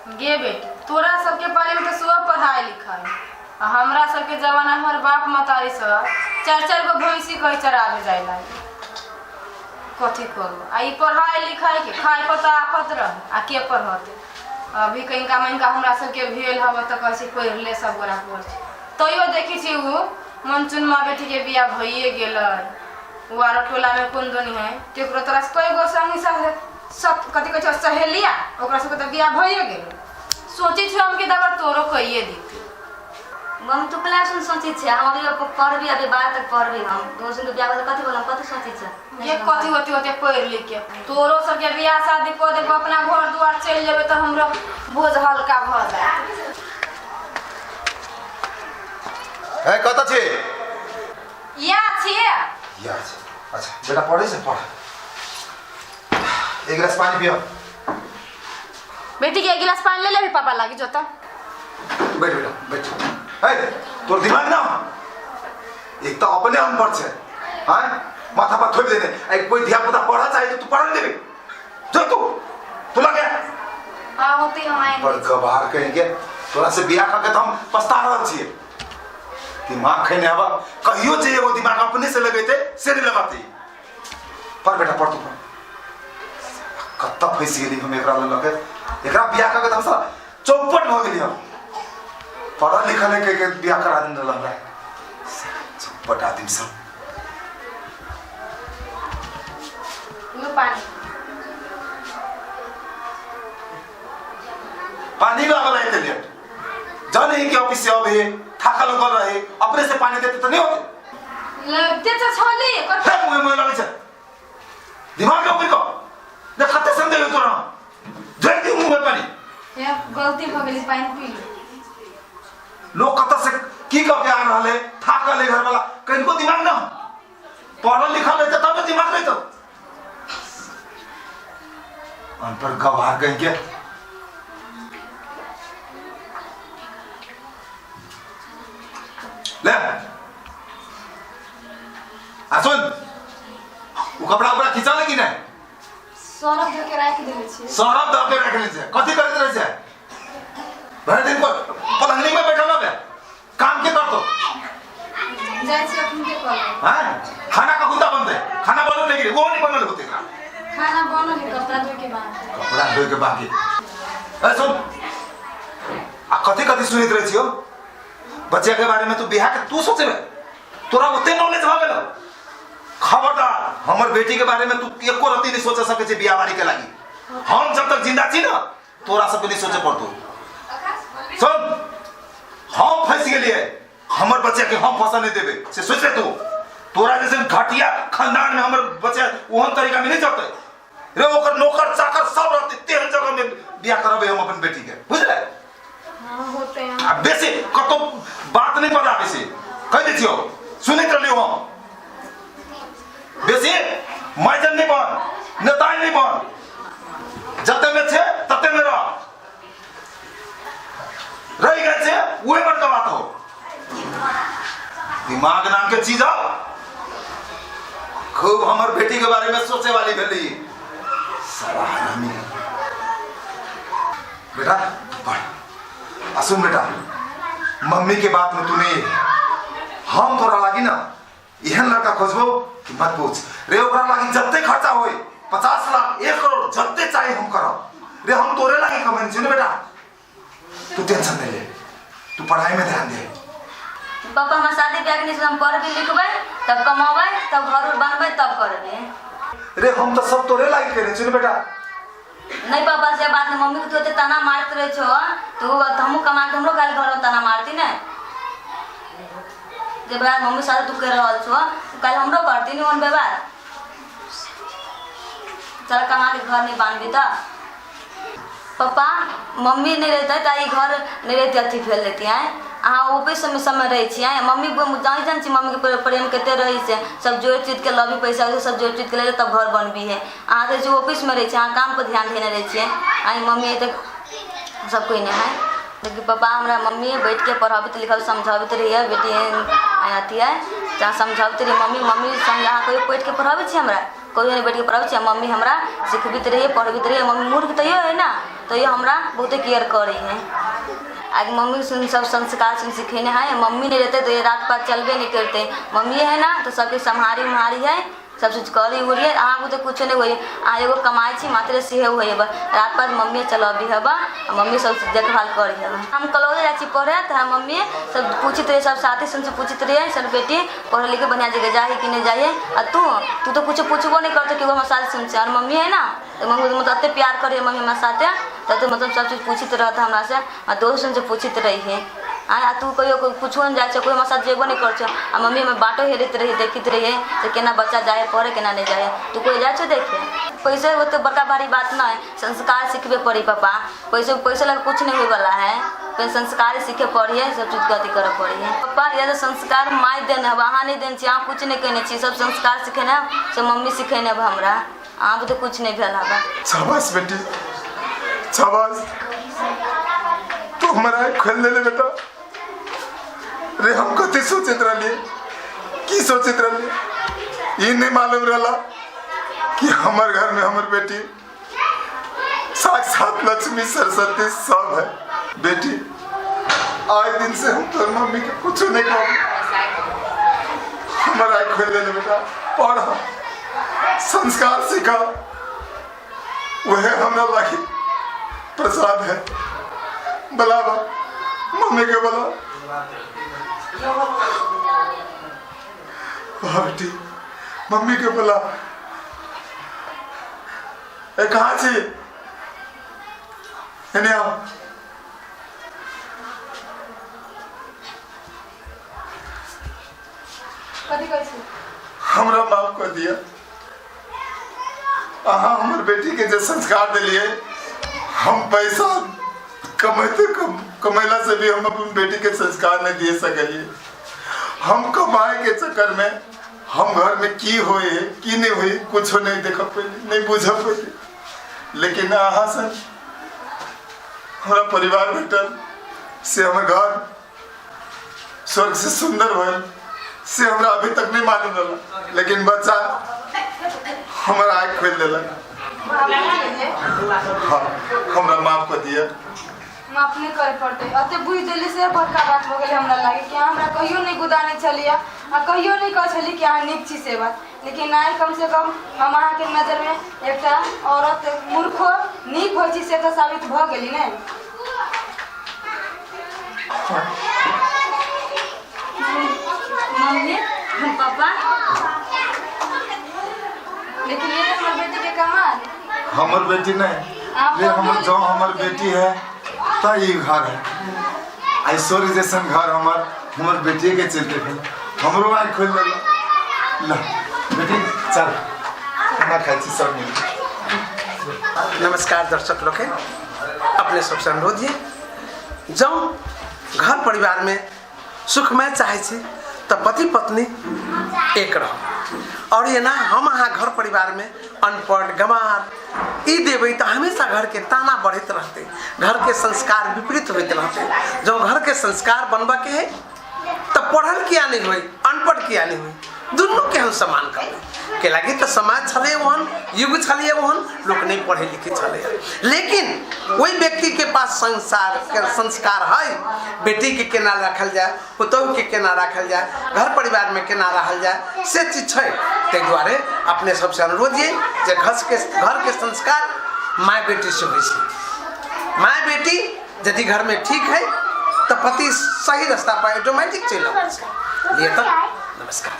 गे बेटी, तोरा सबके पाले में तऽ सुबह पढ़ाई लिखाई आ हमरा सबके जमाना में हमर बाप महतारी सब चारि चारि गो भैंसी कहीं चराबे जाय लागे। कथी करू आ ई पढ़ाई लिखाई के खाय पर तऽ आफत रहे आ के पढ़ते। अभी कनिका मनिका हमरा सबके भेल हवे तऽ कहै छै पढ़ि ले, सब गोरा पढ़ छै, तैयो देखै छी ओ मनचुनमा बेटीके बियाह भइए गेलै। ओ आरो टोलामे कोन दुनी है केकरो तोरा कई गो संगी सब कथी कहै छै सहेलिया, ओकरा सबके तऽ बियाह भइए गेलै। सोचै छी हम कि दबा तोरो कहिए देती। मम्मी तू क्लास में सोचै छै, हम अभी पढ़बी, अभी 12 तक पढ़बी। हम दोस्त के बियाह कथी बोलम, कथी सोचै छै? ये कथी होती होते पढ़ लिख के तोरो सबके बियाह शादी कऽ देबो, अपना घर दुआर चलि जेबै तऽ हमरो बोझ हल्का भऽ जायत। ए कतऽ छी? या छियै। या छै। अच्छा बेटा पढ़ै छै, पढ़। एक गिलास पानी पियो। बेटी के एक गिलास पानी ले ले पापा लागी जोता। बैठ बेटा बैठ। ए तोर दिमाग ना एक तो अपने अनपढ़ छै, हाँ माथा पर थोपि देने। ए कोई धिया पुता पढ़ा चाहे तो तू पढ़ा नहीं देबी। जो तू तू लगे हाँ होते हम आएंगे। बड़ गवार कहेंगे तोरा से बियाह करके तो हम पछता रहल छियै। दिमाग खैने हवा कहियो जे एगो दिमाग अपने से लगेते से नहीं लगाते। पढ़ बेटा पढ़, तू पढ़। कत्ता फंसि गेली हम एकरा लऽ के, एकरा बियाह करके तऽ हम साला चौपट भऽ गेली हम। पढ़ल लिखल है के बियाह करा देने रहल हमरा, चौपट आदमी सब। लो पानी। पानी लागल है लेट जाने ही कि ऑफिस से अबे थाकल उकल रहे, अपने से पानी देते तो नहीं होते। लगते तो छोली हे मुँह मुँह लगे छै दिमाग में को ने खत्ते समझे हो तोरा जड़ दी मुँह में पानी। हे गलती भ गेली, पानी पी लो। लोग कत से की कह के आ रहल है, थाकल है घर वाला, कनको दिमाग ना पढ़ल लिखल रहते तब दिमाग रहते। अनपढ़ गवार कहीं के। ले आ सुन, उ कपड़ा उपड़ा खिंचा ले कि नहीं? सरफ धो के राखि देने छियै। सरफ धो के राखि ले छै। कथी करैत रहै छै भरि दिन? पर पलंगनी में बैठल रहबे, काम के करतो? जाइ छी अखन के करबै। हैं खाना कखुनता बनतै? खाना बनल नहीं, वो नहीं बनल होते। खाना बनल है, कपड़ा धोए के बाद। कपड़ा धोए के बाकी। ए सुन, आ कथी कथी सुनैत रहै छियौ बच्चा के बारे में? तू बियाह के तू सोचेबे, तोरा ओते नॉलेज भऽ गेलौ? खबरदार, हमर बेटी के बारे में तू एको रत्ती नहीं सोच सकै छै बियाह बारी के लागी। हम जब तक जिंदा छी ना तोरा सबके नहीं सोचे पड़तो। सुन, हम फंस गेलियै, हमर बच्चा के हम फंसा नहीं देबे से सोच ले तू। तोरा जैसे घटिया खानदान में हमर बच्चा ओहन तरीका में नहीं जतै रे। ओकर नौकर चाकर सब रहते तेहन जगह में बियाह करबे हम अपन बेटी के, बुझले? हाँ होते हैं। आ बेसी कतौ बात नहीं पता, बेसी कह दै छियौ, सुनैत रहलियौ हम। बेसी माइजन नहीं बन, नेता नहीं बन, जते में छे तते में रह। रह गए छे उहे बड़का बात हो। दिमाग नाम के चीज हो। खूब हमर बेटी के बारे में सोचे वाली भेली साला हरामी। बेटा पढ़। आ सुन बेटा, मम्मी के बात में तू नहीं, हम तोरा लागी ना एहन लड़का खोजबो कि मत पूछ रे। ओकरा लागी जते खर्चा होए, 50 लाख 1 करोड़ जते चाहे हम करब रे। हम तोरे लागी कमेने छियौ ने बेटा, तू टेंशन नहीं ले, तू पढ़ाई में ध्यान दे। पापा हमर शादी ब्याह के नहीं, हम पढ़बे लिखबै तब कमाबै तब घर उर बनबै तब करबै। रे हम तो सब तोरे लागी करे छियौ ने बेटा। नहीं पापा से बात नहीं, मम्मी के तू ओते ताना मारत रहे छो तो हमहूँ कमा के हमरो खाली घर में ताना मारती ने। जे व्यवहार मम्मी साथे तू कर रहल छो कल हमरो करती नहीं ओहन व्यवहार। चल कमा के घर नहीं बांधबी त पप्पा मम्मी नहीं रहते त ई घर नहीं रहती, अथी भेल रहती। आँय अहाँ ऑफिस में समय रहै छी, आँय मम्मी जानै जान छी मम्मीके प्रेम कते रहै छै, सब जोड़ि चित के लबी पैसा उसा सब जोड़ि चित के ले तब घर बनबी है। अहाँ रहै छी ऑफिसमे रहै छी, अहाँ काम पर ध्यान देने रहै छियै। आँय मम्मी तऽ सब कोइ नहि है, लेकिन पप्पा हमरा मम्मी बैठ के पढ़ाबैत लिखाबैत समझाबैत रहैए बेटी अथी है तऽ समझाबैत रहियै मम्मी। मम्मी समझा अहाँ कहियो बैठ के पढ़ाबै छी हमरा? कहियो नहि बैठके पढ़ाबै छी। आ मम्मी हमरा सिखबैत रहैए, पढ़बैत रहैए। मम्मी मूर्ख तैयो है ना, तैयो हमरा बहुते केयर करै है। आइ मम्मी सुन सब संस्कार सुन सिखेने है। मम्मी नहि रहतै तऽ रात पात चलबे नहि करतै। मम्मी है ना तऽ सबके सम्हारी उम्हारी है, सब चीज करी उरी है। अहाँ बुते कुछो नहि होइए, अहाँ एगो कमाइ छी मात्र सेहे होइए। बस रात पात मम्मीए चलबी हेबा, आ मम्मी सब चीज देखभाल करी हेबा। हम कॉलेज जाइ छी पढ़े तऽ हमर मम्मी सब पूछैत रहै, सब साथी सब पूछैत रहै, सर बेटी पढ़े लिखे बढ़िआँ जगह जाइ है कि नहि जाइ है? आ तू तू तऽ कुछो पूछबो नहि करतौ केओ हमरा साथ सुन छै। आओर मम्मी है ना तऽ मम्मी मतलब एते प्यार करै मम्मी हमरा साथे, तऽ मतलब सब चीज पूछैत रहत हमरा से, आ दोस्त से पूछैत रहिए। आ तू कहियो कुछो नहि जाइ छौ, कोइ हमरा साथ जेबो नहि करै छौ। आ मम्मी हमर बाटो हेरैत रहिए, देखैत रहिए से केना बच्चा जाइ है पढ़े, केना नहि जाइ है। तू कोइ जाइ छौ देखे? पैसे ओते बड़का भारी बात नहि है, संस्कार सिखबे पड़ी पापा। पैसे पैसे लग कुछ नहीं होय वाला है, पहले संस्कार सीखे पड़ी है, सब चीज गति करे पड़ी है पप्पा। ये संस्कार माय देने हब, अहाँ नहीं देने छी, अहाँ कुछ नहीं कहने छी। सब संस्कार सिखेने हब से मम्मी सिखेने हब हमरा, अहाँ बुते कुछ नहीं भेल हब। शाबाश बेटी, शाबाश, तू हमारा आँख खोल देले बेटा। रे हम कथी सोचैत रहलिए, की सोचैत रहलिए, ई नहीं मालूम रहला कि हमर घर में हमर बेटी साक्षात लक्ष्मी सरस्वती सब है। बेटी, आज दिन से हम तोर मम्मी के कुछ नहीं कहब। हमर आँख खोल देले बेटा, पढ़, संस्कार सीखा, वह हमरा लागी प्रसाद है। बुलावा मम्मी के, बुला। वाह बेटी, मम्मी के बुला। ए कहाँ छी? एने आओ। कथी कहै छी? हमरा माफ कर दिया। अहाँ हमर बेटी के जे संस्कार दिलिए, हम पैसा कमैते कमैला से भी हम अपन बेटी के संस्कार नहीं दे सकलिए। हम कमाए के चक्कर में हम घर में की होए की नहीं हुई कुछो नहीं देख पैली, नहीं बुझ पैली। लेकिन अहाँ से हमरा परिवार भेटल से हमर घर स्वर्ग से सुंदर भइल, से हमरा अभी तक नहीं मालूम रहला। लेकिन बच्चा हमर आँख खोलि देलक। हाँ, हमरा माफ कर दिया। माफ नहि करे पड़तै, एते बुझि देली से बड़का बात हो गेलै। हमरा लागे कि अहाँ हमरा कहियो नहि गुदाने छलियै आ कहियो नहि कहै छलियै कि अहाँ नीक छी से बात। लेकिन आइ कम से कम हम अहाँके नजरमे एकटा औरत मूर्खो नीक होइ छै से तऽ साबित भऽ गेली ने। मम्मी, पापा। लेकिन ये हमर बेटी के कमाल। हमर बेटी नहीं रे, हमर जो हमर बेटी है त ई घर है। ऐश्वर्य जैसन घर हमर हमर बेटिए के चलते भेल। हमरो आँखि खोलि देलक। ल बेटी, चल, खाना खाइ छी सब मिल। नमस्कार दर्शक लोग, अपने सबसे अनुरोध ये जँ घर परिवार में सुखमय चाहे छी तऽ पति पत्नी एक रह। और एना हम अहाँ घर परिवार में अनपढ़ गंवार ई देबै तऽ हमेशा घर के ताना बढ़ैत रहतै, घर के संस्कार विपरीत होइत रहतै। जँ घर के संस्कार बनबऽ के है तऽ पढ़ल किया नहीं होई, अनपढ़ किया नहीं होई, दुनू के हम समान करबै। के लागी तऽ समाज छलै ओहन, युग छलै ओहन, लोक नहीं पढ़े लिखे छलै। लेकिन ओहि व्यक्ति के पास संसार के संस्कार है, बेटी के केना राखल जाए, पुतहु के केना राखल जाए, घर परिवार में केना रहल जाए, से चीज छै। ताहि दुआरे अपने सबसे अनुरोध ये जे घर के संस्कार माय बेटी से होइ छै। माय बेटी यदि घर में ठीक है तऽ पति सही रास्ता पर ऑटोमेटिक चलि अबै छै। लिए तऽ नमस्कार।